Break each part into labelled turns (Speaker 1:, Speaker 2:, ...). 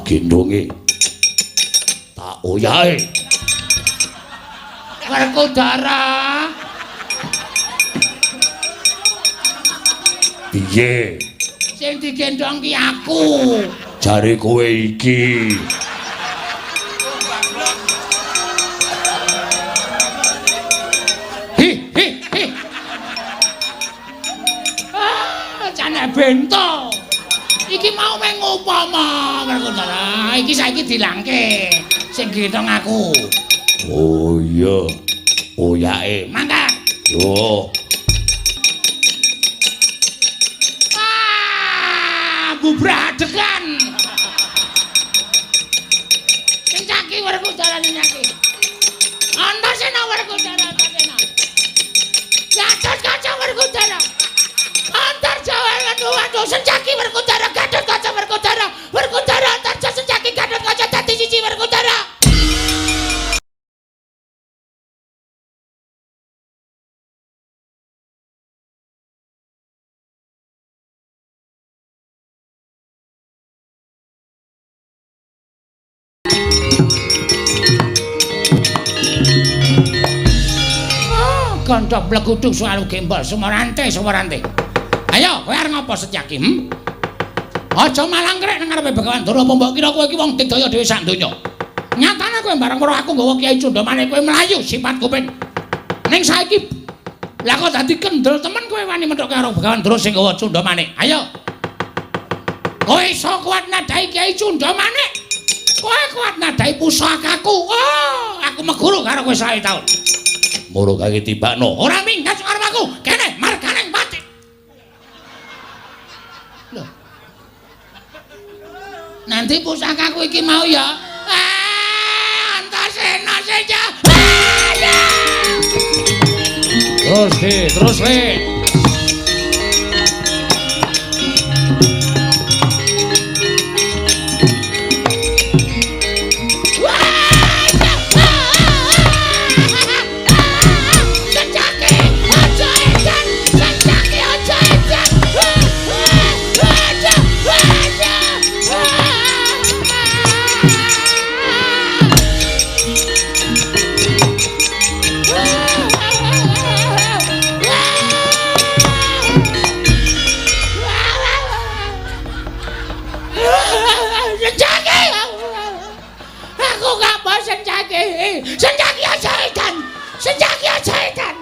Speaker 1: gendonge. Tak oyahe.
Speaker 2: Werkudara.
Speaker 1: Piye?
Speaker 2: Sing digendong ki aku.
Speaker 1: Jare kowe iki.
Speaker 2: Hi hi hi. Ah, jane bento. Iki mau meng upama Werkudara. Iki saiki dilangke. Sing gendong aku.
Speaker 1: Oh iya. Oyake.
Speaker 2: Mangkat.
Speaker 1: Yo.
Speaker 2: Bubradegan. Sencaki Werkudara sencaki. Antasena Werkudara Antasena. Gatotkaca Werkudara. Antarjawa waduh Sencaki Werkudara Gatotkaca Werkudara. Werkudara Antarja Sencaki Gatotkaca dadi siji Werkudara. Gondok bleguduk soal gembol sumorante sumorante. Ayo kowe arep ngopo Setyaki? Aja malangkrek nang ngarepe Begawan Durna apa mbok kira kowe iki wong digdaya dhewe sak donya. Nyatane kowe bareng karo aku nggawa Kyai Cundamane kowe mlayu sifat kuping. Ning saiki lah kok dadi kendel temen kowe wani methoke karo Begawan Durna sing nggawa Cundamane. Ayo. Kowe iso kuat nadai Kyai Cundamane. Kowe kuat nadai pusakaku. Oh, aku meguru karo kowe 100 taun.
Speaker 1: Moro kake tibakno.
Speaker 2: Ora minggat karo aku. Kene marganing pati. Lho. Nanti pusakaku iki mau ya. Ah, Antasena saja.
Speaker 1: Terus le, terus le.
Speaker 2: Sencaki aja edan. Sencaki aja edan.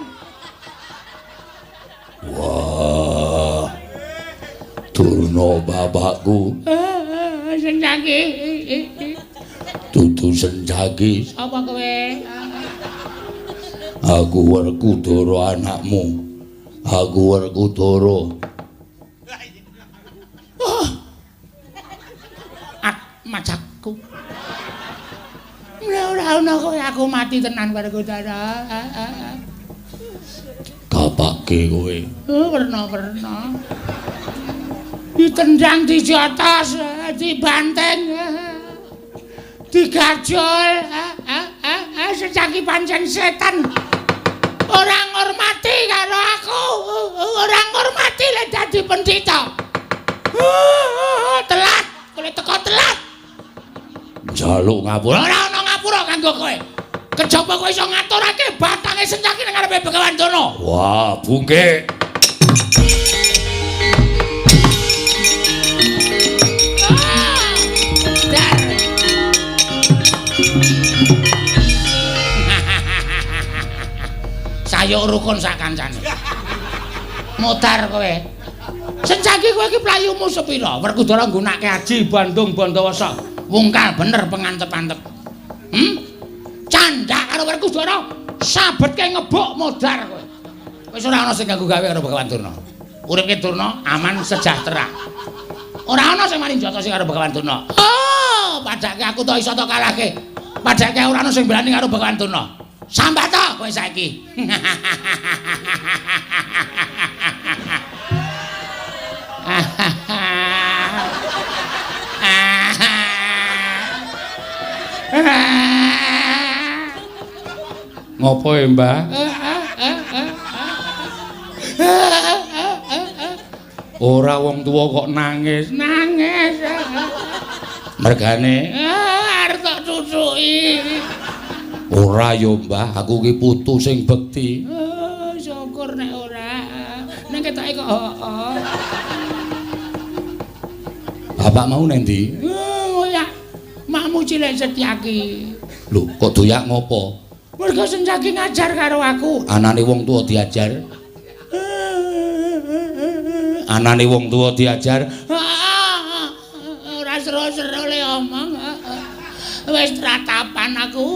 Speaker 1: Wah. Durna bapakku.
Speaker 2: Sencaki.
Speaker 1: Dudu Sencaki.
Speaker 2: Apa kowe?
Speaker 1: Aku Werkudara anakmu. Aku Werkudara.
Speaker 2: Oh. Atmajakku. Ora ana kowe aku mati tenan Werkudara.
Speaker 1: Kapake kowe.
Speaker 2: Oh, werna-werna. Ditendang dijotos, dibanting, digajol. Sencaki pancen setan. Ora ngurmati karo aku. Ora ngurmati lek dadi pendhita. Telat, kowe teko telat.
Speaker 1: Njaluk ngapura.
Speaker 2: Ora ana ngapura kanggo kowe. Kejaba kowe iso ngaturake batange Sencaki nang ngarepe Begawan Durna.
Speaker 1: Wah, bungke.
Speaker 2: Sayuk rukun sak kancane. Modar kowe. Sencaki kowe iki playumu sepira? Werkudara nggunakake aji Bandung Bandawasa. Wungkal bener pengantep-antep. Candhak karo Werkudara sabetke ngebuk modar kowe. Wis ora ana sing ganggu gawe karo Begawan Durna. Uripke Durna aman sejahtera. Ora ana sing wani njotosi karo Begawan Durna. Oh, padake aku to iso to kalahke. Padake ora ana sing berani karo Begawan Durna. Sambat to kowe saiki.
Speaker 1: Ngopo ya, Mbah? Ora wong tuwa kok nangis.
Speaker 2: Nangis.
Speaker 1: Mergane
Speaker 2: arep tak cucuki.
Speaker 1: Ora ya, Mbah, aku ki putu sing bekti.
Speaker 2: Syukur nek ora. Ning ketoke kok heeh.
Speaker 1: Bapak mau nang ndi?
Speaker 2: Ngoyak makmu cilik Setyaki.
Speaker 1: Lho, kok doyak ngopo?
Speaker 2: Mergo Setyaki ngajar karo aku.
Speaker 1: Anane wong tuwa diajar. Anane wong tuwa diajar.
Speaker 2: Ora seru-seru le omong. Wis tratapan aku.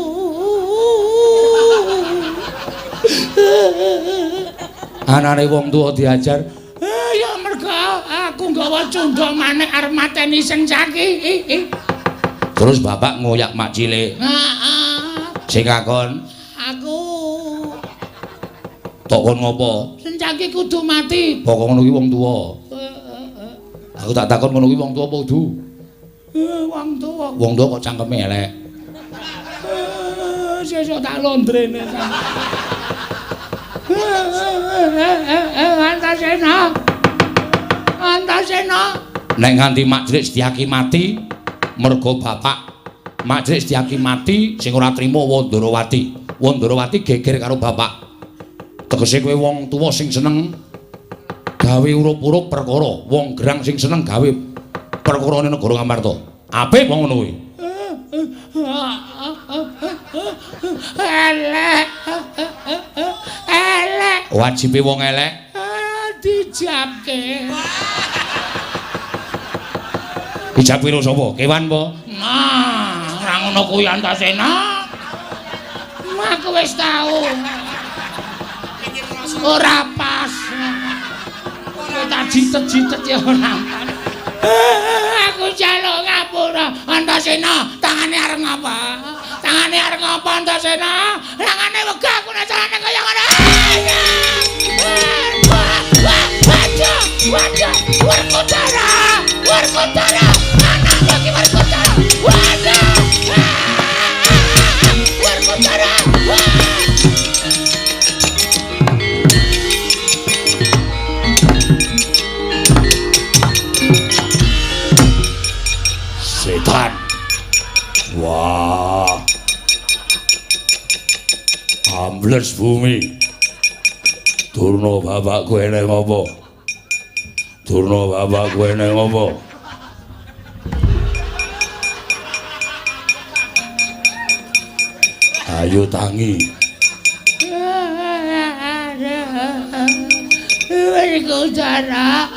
Speaker 1: Anane wong tuwa diajar.
Speaker 2: Ya mergo aku nggawa cundha manik arep mateni Setyaki.
Speaker 1: Terus bapak ngoyak mak cilik.
Speaker 2: Heeh.
Speaker 1: Sing ngakon
Speaker 2: aku.
Speaker 1: Tok kon ngopo?
Speaker 2: Setyaki kudu mati.
Speaker 1: Pokok ngono kuwi wong tuwa. Aku tak takon ngono kuwi wong tuwa apa kudu?
Speaker 2: Wong tuwa.
Speaker 1: Wong tuwa kok cangkeme elek.
Speaker 2: Sesuk tak londrene. Antasena. Antasena.
Speaker 1: Nek nganti mak cilik Setyaki mati mergo bapak mak cilik Setyaki mati sing ora trima Wandarawati. Wandarawati geger karo bapak. Tegese kowe wong tuwa sing seneng gawe urup-urup perkara, wong gerang sing seneng gawe perkarane negara Ngamarta. Apik wong ngono kuwi.
Speaker 2: Elek. Elek.
Speaker 1: Wajibe wong elek
Speaker 2: dijabke.
Speaker 1: Dijab karo sapa? Kewan apa?
Speaker 2: Nah, ora ngono kuwi Antasena. Aku wis tau. Ora pas. Kowe tak jitet-jitet ya ora. Aku njaluk ngapura Antasena, tangane arep ngapa? Tangane arep ngapa Antasena? Tangane wegah aku nek carane kaya ngono. Waduh, waduh, Werkudara, Werkudara, anakku iki Werkudara. Waduh. Werkudara.
Speaker 1: Setan. Wah. Ambles bumi. Durna bapakku eneng apa? Durna bapakku eneng apa? Ayo tangi.
Speaker 2: Werkudara.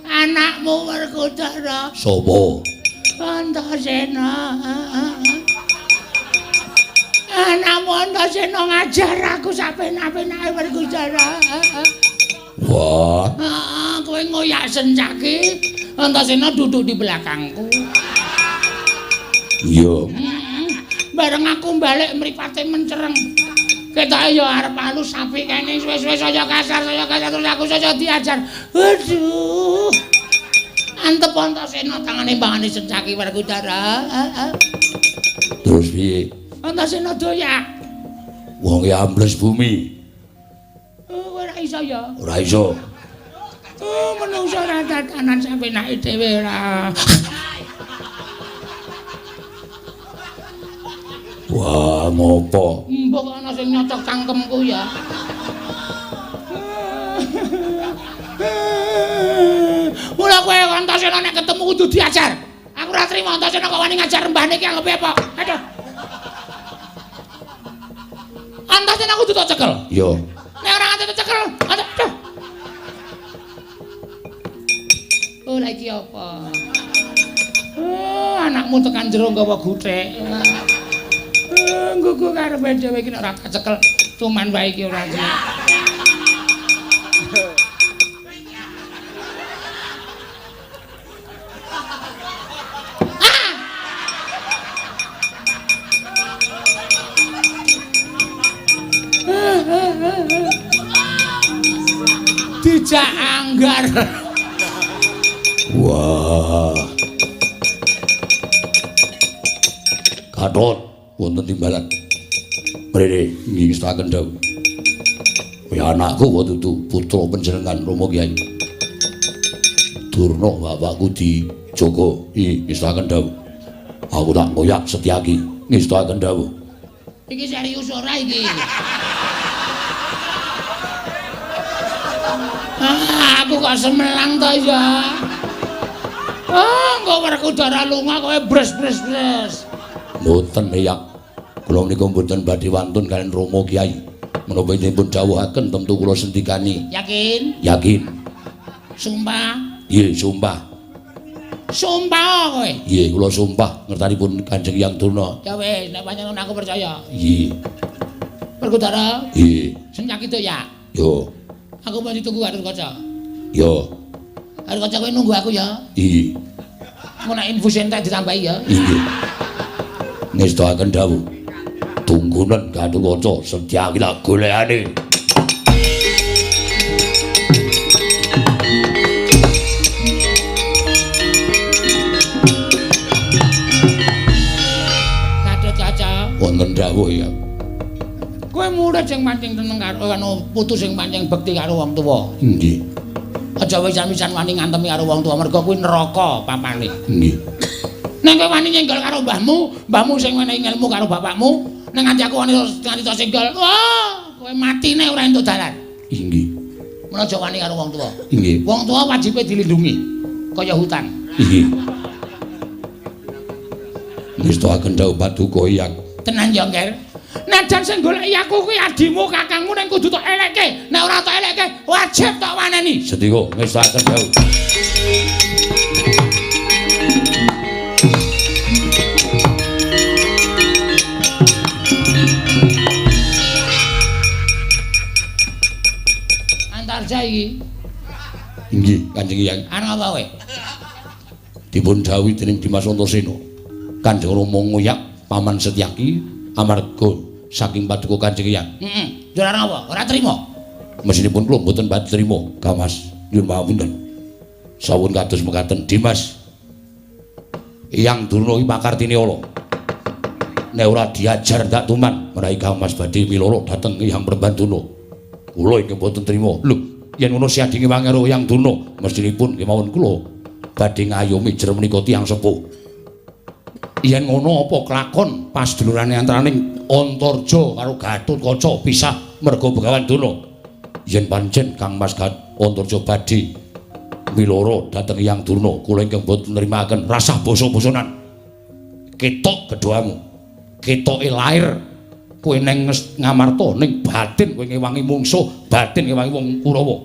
Speaker 2: Anakmu Werkudara.
Speaker 1: Sopo?
Speaker 2: Antasena. Anakmu Antasena ngajar aku sapenak-penake Werkudara.
Speaker 1: Wah.
Speaker 2: Heeh, kowe ngoyak Setyaki, Antasena duduk di belakangku.
Speaker 1: Iya.
Speaker 2: Bareng aku balik mripate mencereng. Ketoke ya arep halus apik kene suwe-suwe saya kasar terus aku saya diajar. Aduh. Antep Antasena tangane mbangane Setyaki Werkudara.
Speaker 1: Terus piye?
Speaker 2: Antasena doyak.
Speaker 1: Wong e ambles bumi.
Speaker 2: Ora iso ya.
Speaker 1: Ora iso.
Speaker 2: Oh, menungso ora tatanan sapenake dhewe ora.
Speaker 1: Wah, ngopo?
Speaker 2: Mbok ana sing nyocok cangkemku ya. Mula kowe Antasena nek ketemu kudu diajar. Aku ora trimo Antasena kok wani ngajar mbahne iki anggape apa? Aduh. Antasena kudu tak cekel.
Speaker 1: Iya.
Speaker 2: Nek ora nganti cekel, aduh. Oh, lha iki apa? Oh, anakmu tekan jero nggawa guthik. Nggugu karepe dhewe iki nek ora tak cekel, cuman wae iki ora. Dijak anggar.
Speaker 1: Wah. Gatot wonten timbalan. Mrene ngingestaken dawuh. Ya anakku kok dudu putra panjenengan Rama Kyai. Durna bapakku di Joko, ngestakaken dawuh. Aku tak ngoyak Setyaki, ngestakaken dawuh.
Speaker 2: Iki serius ora iki? Ah, aku kok semelang to ya. Ah, engko Werkudara lunga kowe bres-bres-bres.
Speaker 1: Mboten ya. Kula menika mboten badhe wantun kaliyan Rama Kyai. Menapa dipun dawuhaken tentu kula sendikani.
Speaker 2: Yakin?
Speaker 1: Yakin.
Speaker 2: Sumpah?
Speaker 1: Nggih, sumpah.
Speaker 2: Sumpah kowe?
Speaker 1: Nggih, kula sumpah ngertanipun Kanjeng Hyang Durna.
Speaker 2: Ya wis, nek pancen ngono aku percaya.
Speaker 1: Nggih.
Speaker 2: Werkudara?
Speaker 1: Nggih.
Speaker 2: Senyaki to ya?
Speaker 1: Yo.
Speaker 2: Aku mau ditunggu Gatotkaca.
Speaker 1: Yo.
Speaker 2: Gatotkaca kowe nunggu aku ya.
Speaker 1: Nggih.
Speaker 2: Engko nek infus entek ditambahi ya.
Speaker 1: Nggih. Ngestakaken dawuh. Tunggunen Gatotkaca Setyaki lak golekane.
Speaker 2: Gatotkaca,
Speaker 1: wonten dawuh ya.
Speaker 2: Kowe murid sing pancen seneng karo anu putu sing pancen bekti karo wong tuwa.
Speaker 1: Nggih.
Speaker 2: Aja wisan-wisan wani ngantemi karo wong tuwa mergo kuwi neraka papane.
Speaker 1: Nggih.
Speaker 2: Nek kowe wani nyenggol karo mbahmu, mbahmu sing wenehi ngelmu karo bapakmu, nek nganti aku wani nganti tok senggol, wah, kowe matine ora entuk dalan.
Speaker 1: Nggih.
Speaker 2: Mula aja wani karo wong tuwa.
Speaker 1: Nggih.
Speaker 2: Wong tuwa wajibe dilindungi kaya hutan.
Speaker 1: Nggih. Ngestakaken dawuh paduka Hyang.
Speaker 2: Tenan ya, Ngger. Najan sing goleki aku kuwi adimu, kakangmu ning kudu tok elekke. Nek ora tok elekke, wajib tok waneni.
Speaker 1: Sedika ngestakaken dawuh.
Speaker 2: Antarja iki.
Speaker 1: Nggih, Kanjeng Hyang.
Speaker 2: Arep apa kowe?
Speaker 1: Dipun dawuhi dening Dimas Antasena. Kanjeng Rama ngoyak Paman Setyaki amarga saking paduka Kanjeng Hyang.
Speaker 2: Heeh. Njur arep apa? Ora trima.
Speaker 1: Mesinipun kula mboten badhe trima, Gamas. Nyuwun pangapunten. Sawun kados mekaten Dimas. Hyang Durna iki pakartine ala. Nek ora diajar ndak tuman, menawi Gamas badhe miloro dhateng Hyang Prembantuna. Kula ingkang mboten trima. Lho, yen ngono siadinge wangi karo Hyang Durna, mestinipun kemawon kula badhe ngayomi jer menika tiyang sepuh. Yen ngono apa kelakon pasdulurane antaraning Antarja karo Gatotkaca pisah merga Begawan Durna. Yen pancen Kang Mas Antarja badhe miloro dhateng Hyang Durna, kula ingkang boten nrimakaken rasah basa-basanan. Ketok gedhamu. Ketoke lair kowe neng Ngamarta ning batin kowe ngewangi mungsuh, batin ngewangi wong Kurawa.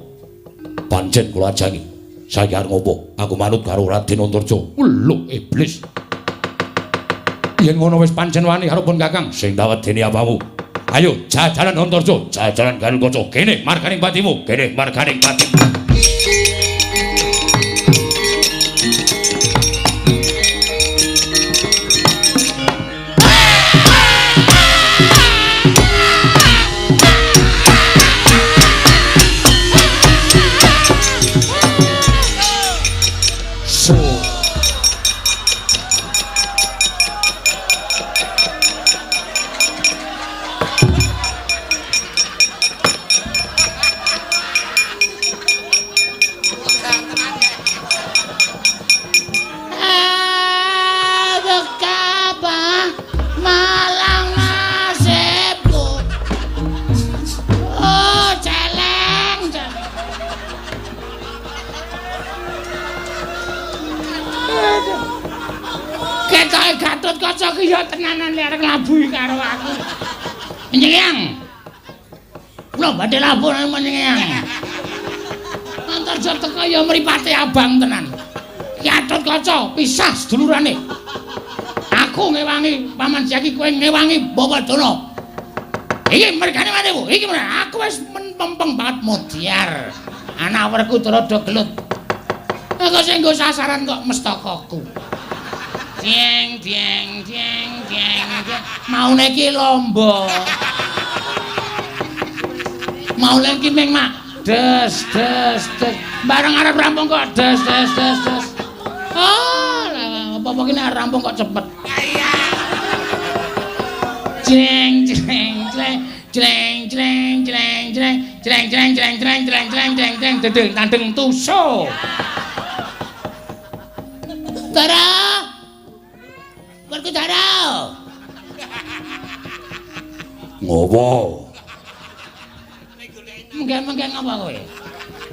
Speaker 1: Pancen kula ajangi. Saiki arep ngopo? Aku manut karo Raden Antarja. Lho iblis. Yen ngono wis pancen wani karo pun Kakang sing tak wedeni apamu. Ayo jajaran Antarja, jajaran Gatotkaca. Kene marganing patimu, kene marganing patimu.
Speaker 2: Gatotkaca ki ya tenanan lek arep nglabuhi karo aku. Nyeyang. Kula badhe labuh nang menyang. Antarja teka ya mripate abang tenan. Gatotkaca pisah sedulurane. Aku ngewangi Paman Jaki, kowe ngewangi Bawa Dana. Iki mergane matimu, iki aku wis mempeng banget mudyar. Anak Werkudara do gelut. Aku sing nggo sasaran kok mestakaku. Jeng jeng jeng jeng jeng. Maune iki lomba. Maune iki ming mak des des des. Bareng arep rampung kok des des des des. Oh, apa-apa ki nek rampung kok cepet. Jeng jeng jeng jeng jeng jeng jeng jeng jeng jeng jeng jeng jeng jeng jeng dedeng tandeng tusuk. Dara. Werkudara.
Speaker 1: Ngopo?
Speaker 2: Menggeng-menggeng apa kowe?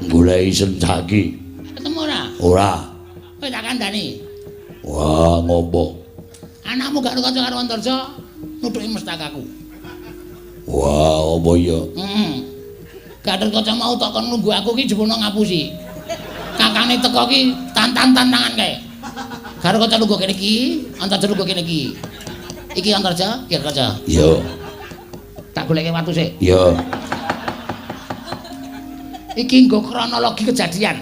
Speaker 1: Goleki Sencaki.
Speaker 2: Ketemu ora?
Speaker 1: Ora.
Speaker 2: Kowe tak kandhani.
Speaker 1: Wah, ngopo?
Speaker 2: Anakmu gak kanca karo Antarja nutuki mestakaku.
Speaker 1: Wah, apa ya?
Speaker 2: Heeh. Gatot Kaca mau tok kon nunggu aku ki jebulno ngapusi. Kakane teko ki tantan-tantangan kae. Karo kaca lungguh kene iki, Antarja lungguh kene iki. Iki Antarja, iki Kaca.
Speaker 1: Iya.
Speaker 2: Tak goleke watu sik.
Speaker 1: Iya.
Speaker 2: Iki nggo kronologi kejadian.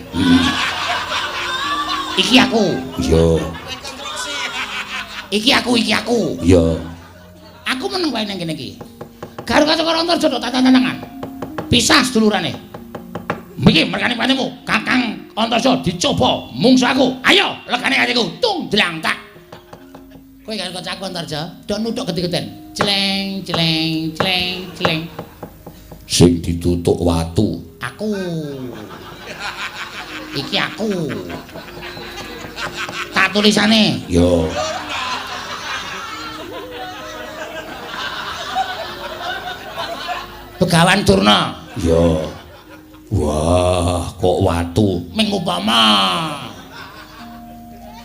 Speaker 2: Iki aku.
Speaker 1: Iya.
Speaker 2: Iki aku, iki aku.
Speaker 1: Iya.
Speaker 2: Aku meneng wae nang kene iki. Karo kaca karo Antarja tok tantan-tantangan. Pisah sedulurane. Iki merkane patimu, Kakang Antarja dicoba mungsu aku. Ayo, legane atiku. Tung dlang tak. Kowe karo kancaku Antarja, do nuthuk gede-geden. Celeng, celeng, celeng, celeng.
Speaker 1: Sing ditutuk watu.
Speaker 2: Aku. Iki aku. Tak tulisane.
Speaker 1: Yo.
Speaker 2: Begawan Durna.
Speaker 1: Yo. Wah, kok watu.
Speaker 2: Ming upama.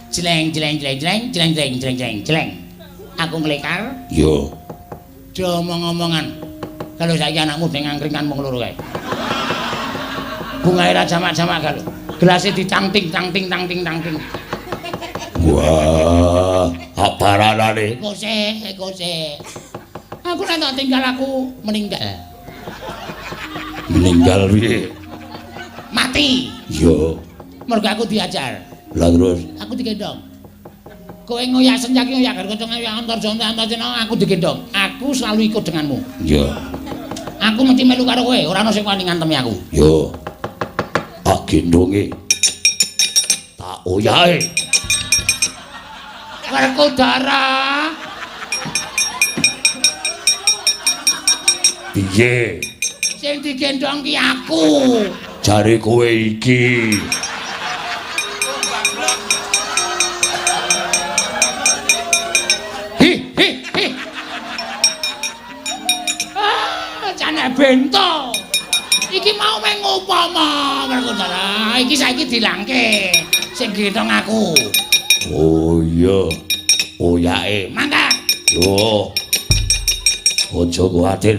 Speaker 2: Jeleng jeleng jeleng jeleng jeleng jeleng jeleng jeleng jeleng. Aku nglekar.
Speaker 1: Yo.
Speaker 2: Do omong-omongan. Kalau saiki anakmu deng angkringan wong loro kae. Bungae ra jamak-jamak karo. Gelase dicangting cangting tangting tangting.
Speaker 1: Wah, aparanane.
Speaker 2: Kose, kose. Aku nek tak tinggal aku meninggal.
Speaker 1: Meninggal piye?
Speaker 2: Mati.
Speaker 1: Yo.
Speaker 2: Mergo aku diajar.
Speaker 1: Lah terus
Speaker 2: aku digendong. Kowe ngoyak Sencaki ngoyak karo kanca ngoyak Antarja Antarja aku digendong. Aku selalu ikut denganmu.
Speaker 1: Yo.
Speaker 2: Aku mesti melu karo kowe, ora ana sing wani ngantemi aku.
Speaker 1: Yo. Tak gendonge. Tak oyahe.
Speaker 2: Werkudara.
Speaker 1: Piye?
Speaker 2: Sing digendong ki aku.
Speaker 1: Jare kowe iki.
Speaker 2: Hi hi hi. Ah, jane bento. Iki mau meng upama Werkudara. Iki saiki dilangke. Sing gendong aku.
Speaker 1: Oh iya. Oyake.
Speaker 2: Mangkat.
Speaker 1: Yo. Aja kuwatir.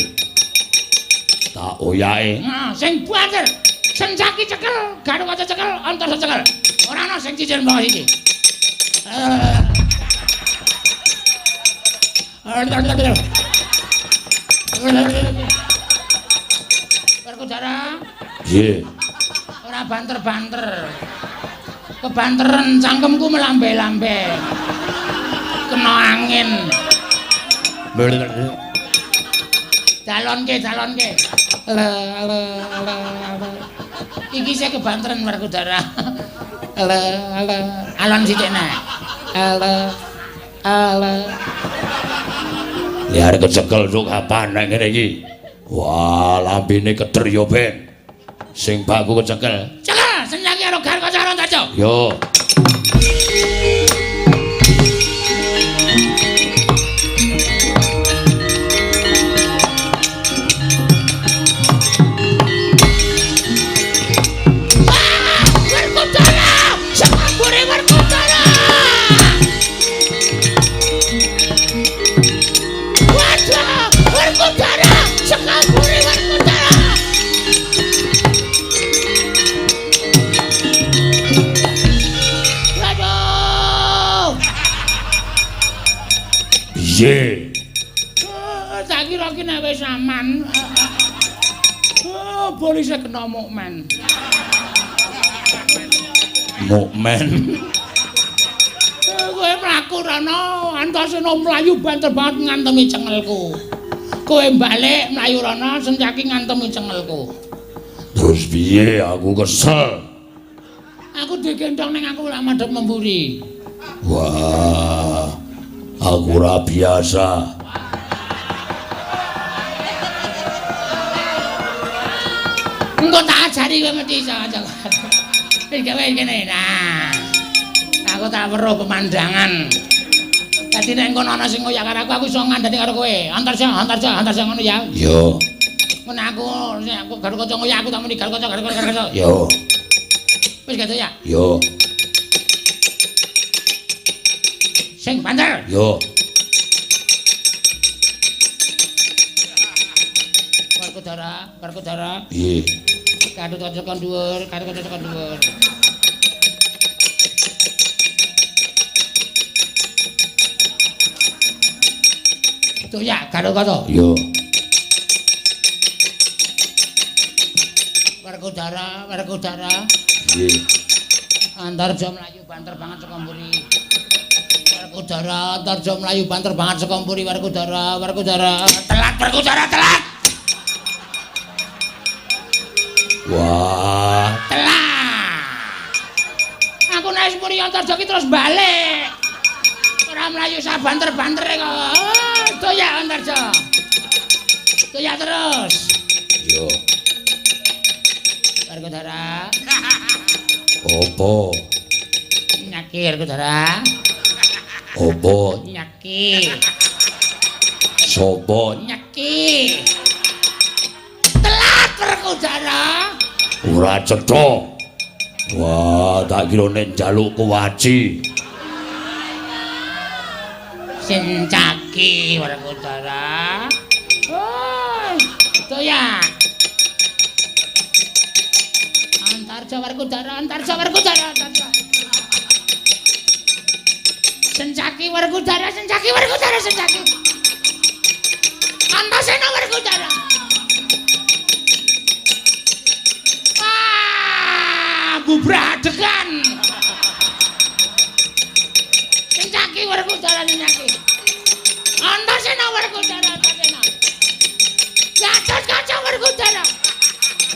Speaker 1: Tak oyake.
Speaker 2: Nah, sing banter. Sencaki cekel, Gatot Kaca cekel, Antarja cekel. Ora ana sing cicil mbok iki. Werkudara.
Speaker 1: Piye?
Speaker 2: Ora banter-banter. Kebanteren cangkemku melambe-lambe. Kena angin. Dalonke, dalonke. Iki saya kebanteren Werkudara. Alon sithik nek.
Speaker 1: Liar kecekel tuk kapan nek ngene iki. Wah, lambene keder yo ben. Sing baku kecekel.
Speaker 2: Cekel, Sencaki karo Gatot Kaca Antarja.
Speaker 1: Yo. Piye?
Speaker 2: Tak kira ki nek wis aman. Oh, polisi kena mukmen.
Speaker 1: Mukmen.
Speaker 2: Kowe mlaku rono, Antasena mlayu banter banget ngantemi cengelku. Kowe balik mlayu rono, Sencaki ngantemi cengelku.
Speaker 1: Terus piye? Aku kesel.
Speaker 2: Aku digendong ning aku lak madhep memburi.
Speaker 1: Wah. Aku ora biasa.
Speaker 2: Engko tak ajari kowe mesti iso aja. Wis gawe kene. Nah. Aku Aku tak weruh pemandangan. Dadi nek engko ana sing ngoyak karo aku, aku iso ngandani karo kowe. Antarja, antarja, antarja ngono ya.
Speaker 1: Yo.
Speaker 2: Ngono aku, nek aku Garukaca ngoyak aku tak muni Garukaca, Garukaca, Garukaca.
Speaker 1: Yo.
Speaker 2: Wis gitu ya?
Speaker 1: Yo.
Speaker 2: Sing banter.
Speaker 1: Yo.
Speaker 2: Werkudara, Werkudara.
Speaker 1: Piye?
Speaker 2: Garukaca tekan dhuwur, Garukaca tekan dhuwur. Tuh ya, Garukaca.
Speaker 1: Yo.
Speaker 2: Werkudara, Werkudara.
Speaker 1: Nggih.
Speaker 2: Antarja mlayu banter banget saka mburi. Werkudara, Antarja mlayu banter banget saka mburi. Werkudara, Werkudara. Telat Werkudara, telat.
Speaker 1: Wah,
Speaker 2: telat. Aku nek wis mburi Antarja ki terus balik. Ora mlayu sak banter-bantere kok. Oh, doyak Antarja. Doyak terus.
Speaker 1: Yo.
Speaker 2: Werkudara.
Speaker 1: Apa?
Speaker 2: Nyaki Werkudara.
Speaker 1: Apa?
Speaker 2: Nyaki.
Speaker 1: Sopo?
Speaker 2: Nyaki. Telat Werkudara.
Speaker 1: Ora cetha. Wah, tak kira nek njaluk kuwaci.
Speaker 2: Sencaki Werkudara. Oh, doyak. Antarja Werkudara, Antarja Werkudara, Antarja. Sencaki Werkudara, Sencaki Werkudara, Sencaki. Antasena Werkudara. Ah, bubradegan. Sencaki Werkudara, Sencaki. Antasena Werkudara, Antasena. Gatotkaca Werkudara.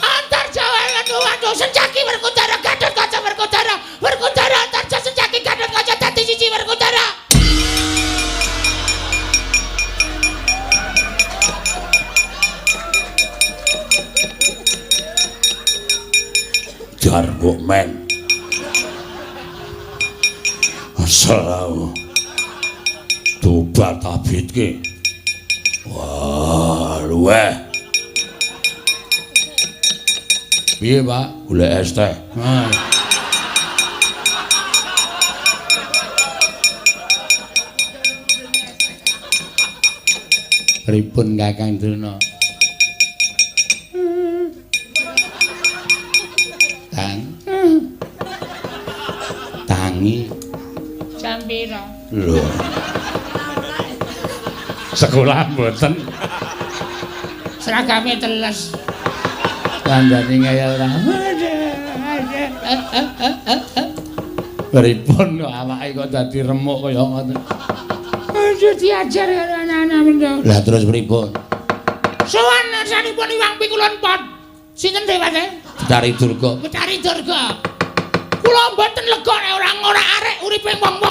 Speaker 2: Antarja waduh, Sencaki Werkudara, Gatotkaca Werkudara, Werkudara Antarja Sencaki Gatotkaca dadi siji Werkudara.
Speaker 1: Jarwo men. Asal tobat abit ki. Wah, luweh. Piye, Pak? Golek es teh.
Speaker 2: Pripun Kakang Durna?
Speaker 1: Tang. Tangi.
Speaker 2: Jam pira?
Speaker 1: Lho. Sekolah mboten.
Speaker 2: Seragame teles.
Speaker 1: Kandhane ngeyel ora. Pripun kok awake kok dadi remuk kaya ngoten.
Speaker 2: Aja diajar karo anak-anak mendho.
Speaker 1: Lah terus pripun?
Speaker 2: Sowan ngersanipun Iwang Pikulun Pot. Sinten dheweke?
Speaker 1: Betari Durga.
Speaker 2: Betari Durga. Kula mboten lega nek ora ngorak-arek uripe wong-wong.